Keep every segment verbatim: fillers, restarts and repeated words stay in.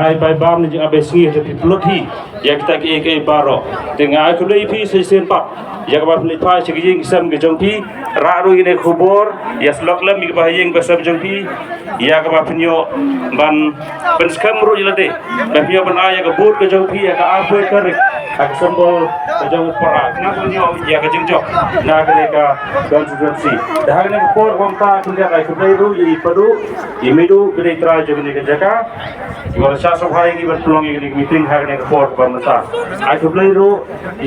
Ai bai bam ni jing abai sngi te phi plut hi. Ïa kita ki ei ki ei baroh. Te nga ai khublei phi sa shisien pat. Ïa kaba phi leit phai sha ki ïing ki sem ki jong phi. Rah ruh ïa kane ka khubor. Ïa syllok lem ïa kiba ha ïing ba sem jong phi. Ïa kaba phin ïoh ban pynskhem ruh ïa lade. Ba phin ïoh ban ai ïa ka vote ka jong phi ïa ka arphew tarik. Ha ka symbol ka jong u para. Khnang ba phin ïoh ïa ka jingjop na kane ka constituency. Te ha kane ka por kumta khyndiat ai khublei ruh ïa i Padu. I Midu, kane i trai jong kane ka jaka. Iba la shah sngewbha ïa ngi ban pynlong ïa kane ka meeting ha kane ka por ba mynta. Ai khublei ruh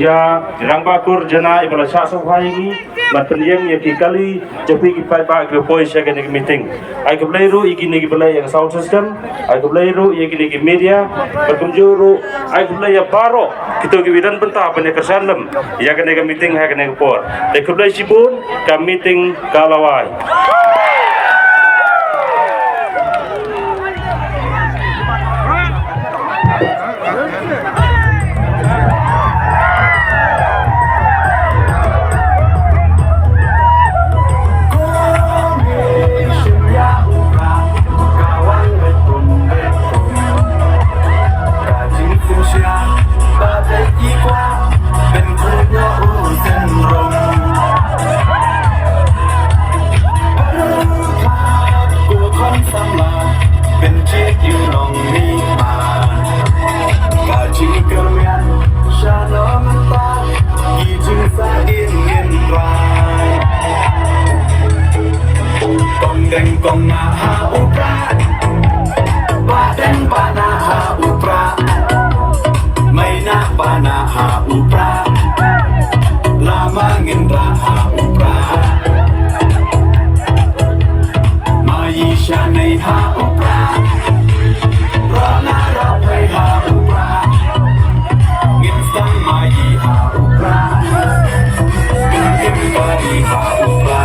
ïa i Rangbah Kur Jnana iba la shah sngewbha ïa ngi ban pynïeng ïa ki kali jong phi ki paidbah kiba poi sha kane ka meeting. Ai khublei ruh ïa kine kiba leh ïa ka sound system. Ai khublei ruh ïa kine ki media. Bad kumjuh ruh ai khublei ïa baroh kito kiba don bynta ban ïa kyrshan lem ïa kane ka meeting ha kane ka por. Te khublei shibun. Ka meeting ka la wai. Kong deng kong na ha u pra. Ba deng ba na ha u pra. Mai na ba na ha u pra. Lama ngin ra ha u pra. Mai sha nei ha u pra. Ra na ra pai ha u pra. Ngin stang mai ha u pra. Ngin kari ha u pra.